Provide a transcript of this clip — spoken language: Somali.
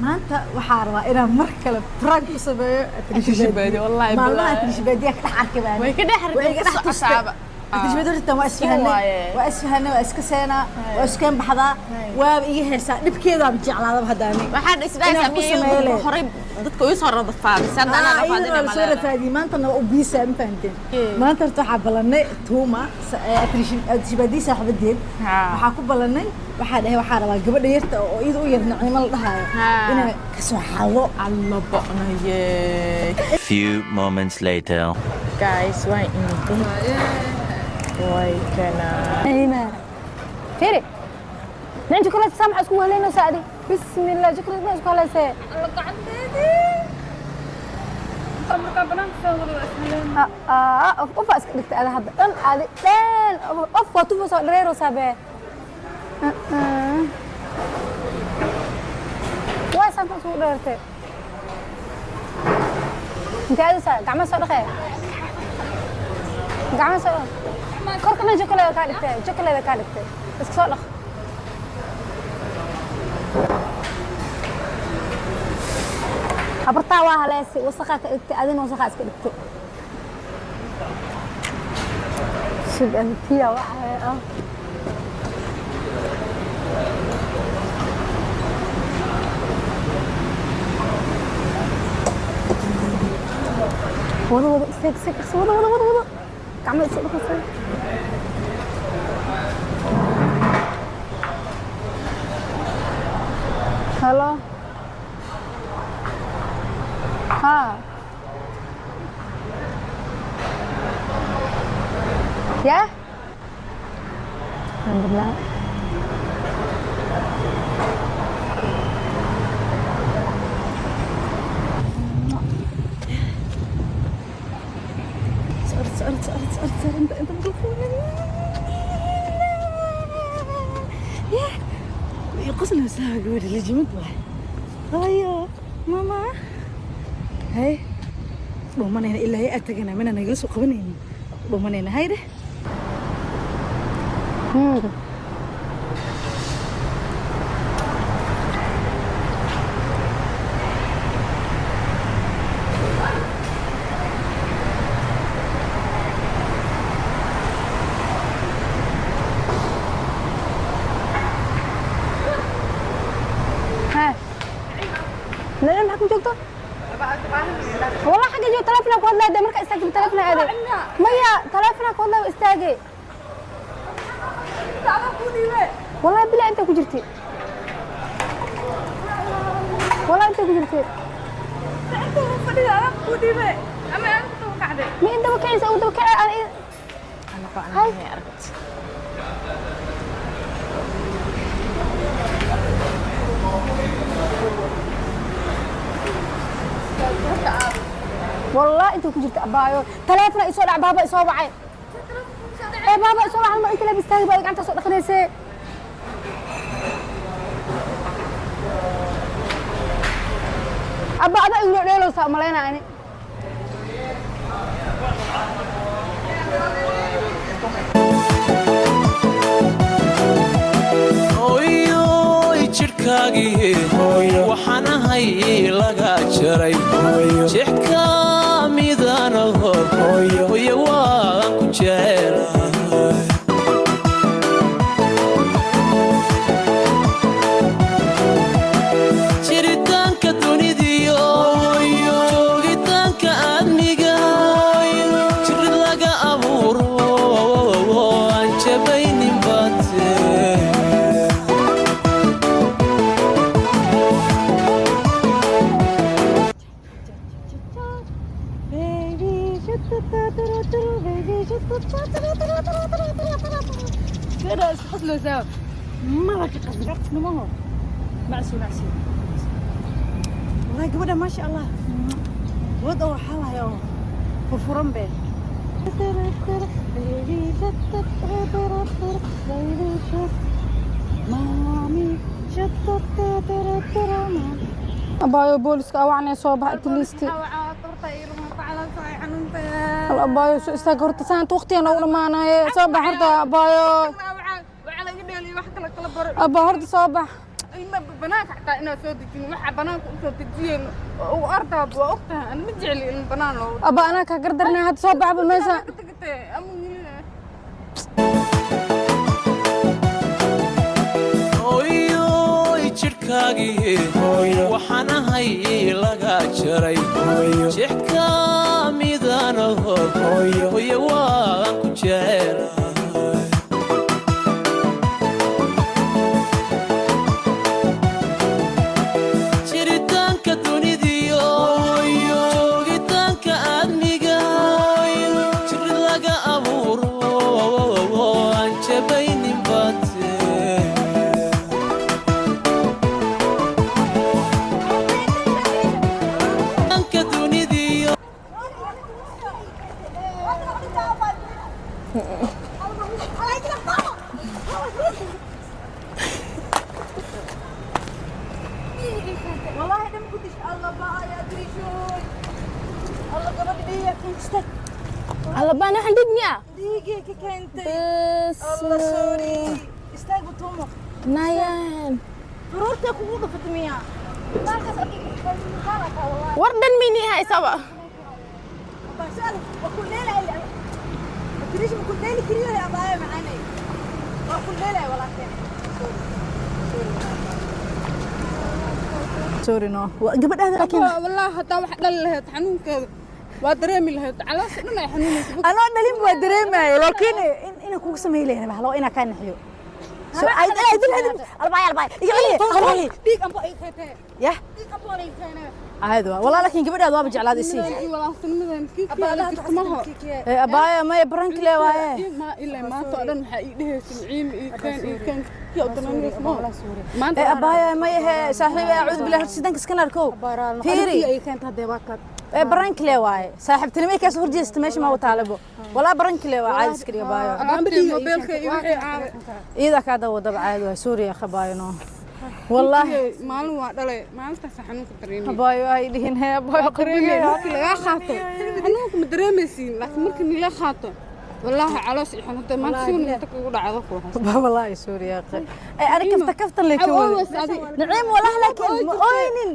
Maanta waxaa rabaa inaan mar kale prank ku sameeyo. Atariisha Baadiye, wallaahi maalmaha bilaahi. Atariisha Baadiya ka dhex arkay baan. Way ka dhex arkay, Way iga way dhex ka tustay. socotaaba. Atariisha Baadiye horta waa isfahanay. Waaye. Waa isfahanay, waa iska seenaa, waa iskeen baxdaa, waaba iga heesaa, dhibkeedaaba jeclaadaba hadda ani. Waxaan isdhahaysaa Inaan ku miyay sameeyo leh. Horey dadka ii soo radafaadisay, hadda anaa Ah, iyadana rafaadina. waa lasoo rafaadiyey, maantana waa u biisaa, ma fahanteen? Maanta horta waxaa ballanay Tuuma, Atariisha Baadiye saaxiibadeed. Waxaa ku ballanay, waxaa dhahay waxaa rabaa gabadha yarta oo iyada u yar, Naciimo la dhahaayo, inay kasoo xado. Alla bo'naye. Few moments later. Guys, waa imid, way kana. Firi. Nin chocolate saamax isku haleynaysaa adi. Bismillah, chocolate ma isku haleysay. Ah, of of iska dhigtay ada hadda dhan adi dhan of waa tufaysaa, dhareeraysaa bee. Waa saanta isugu dheertay. Intee aadaysaa? Gacmaha soo dhaqee. Gacmaha soo dhaq. Korka dhan chocolate kaa dhigtay, chocolate kaa dhigtay. Iska soo dhaq. Habartaa waa haleesay, wasaqaa ka dhigtay, adina wasaqaa iska dhigtay. Sug aditiya waxaa ah. Wada wada, istaag, istaag, istaag, wada wada wada wada. Gacmaha isu dhaqasay. Halo. ها. يا الحمد لله. Socod, socod, socod, socod, socod, inta inta mikrofoon. Yeah. Way qoslaysaa gabadha, lajimad waay. Hayo, mama. Hay. Dhuumanayna ilaa hay tagana mina nagala soo qabanaynin. Dhuumanayna hayde. ها لا لا، maxaa ku joogto? والله xagga joog, taleefanaa ku hadlaya dee. Markaa istaagtay taleefanaa aaday. Maya, taleefanaa ku hadlaya, istaagay. والله bilaa intaa ku jirtay, والله intaa ku jirtay. Ma in daba kacaysa, ugu daba kacay aan. Alla bo'naye, aragt. والله inta ku jirta abaayo, taleefona isoo dhac, baaba isoo wacay ee baaba isoo wacay. Ma inta la istaagay baa gacanta soo dhaqanaysay. Abba, ada igu dheelowsaa malaynaa ani. Hooyoy, jidhkaagii waxaan ahay laga jaray, jeex ka midanaho, hooyo waan ku jecelahay. Jiritaanka dunidiyo joogitaanka aadmiga, jirid laga abuuro aan jabaynin baate. Baby, baby. Gabadha isku qoslaysaa. Maba ka qasbi nimaho. Macsi macsi. Wallahi gabadha, maasha Allah. Wad oo waxaa waaye oo furfuran be. Baby, baby, Mommy. Abaayo, booliska awacnay, soo bax atleast. Hal abaayo, soo istaag horta, saanta waqtiga noogu dhamaanaye, soo bax horta abaayo. Abaa, horta soo bax. Ilma banaanka xataa inaad soo dejin, waxa banaanka usoo dejiyeen oo u ardaab waa og tahay, aan ma jecli in banaan loogu Abba, anaa kaa gardarnay, hadda soo baxba meesha. Ka tagtay ama wiilina. Hooyoy, jidhkaagii waxaan ahay laga jaray jeex ka midanaho. Hooyo, waan ku jecelahay. Jiritaanka dunidiyo joogitaanka aadmiga, jirid laga abuuro aan jabaynin baate. Jiritaanka dunidiyo. والله دم كنتش الله بقى يا دريشوي الله قبل دقيقة كنت. Alla baan, waxaan dhig miyaa? دقيقة كنت. Bes. الله sorry, استاج بتومو. Nayaan. فرورتك وقفت ميا. War dhan maynii haysaba. وكل ليلة تريش كل ليلة كريوه يا بايا معاني وكل ليلة والله. Sorry no, gabadhaada laakiin. Wallaahi hadaa wax dhali lahayd, xanuunkeeda waa dareemi lahayd. Caloosha dhan ay xanuunaysa. Anoo dhalin waa dareemayo, laakiin inaan kugu sameyn lahayn bahlo inaan kaa naxiyo. So ay ay dil albay albay iga celiye albay. Dhiig anbo ay keentay. Yah. Dhiig anbo ay keentay. Caadi waa walaa, laakiin gabadhaada waaba jeclaaday sii. Walaaltinimadan kiikiyaa jirta maho. Ee abaya, maya, barank le waaye. Ma ilaa maanta oo dhan waxaa ii dhehaysa Naciim ii keen, ii keen, kii oo danaynaysa maho maanta. Ee abaya, maya, he saaxiib, acuudu billahi, sidanka iska narkow fiiri. Ay keenta hadee waa kaad. Ee barank le waaye, saaxiibtinimo kaas horjeesta meesha ma wataalebo walaa, barank le waa, caadi iska dhiga abaayo. Alaabtii mobeelka iyo wixii aaday. Iyada kaa dawadaba, caadi waay. Suuriya khabaayo no wallaahi. Maalin waa dhalay, maalintaas xanuunka dareemay. Abaayo ay dhihin hee abaayo. Dareemay markii lagaa qaato xanuunka ma dareemaysiin, laakiin markii nila qaato wallaahi caloosh i xanuuntay maanta si inta kugu dhacdo ku haysto. Wallaahi suuriya, ee ana kafta kaftan le ka wada Naciim, wallaahi laakiin ma oynin.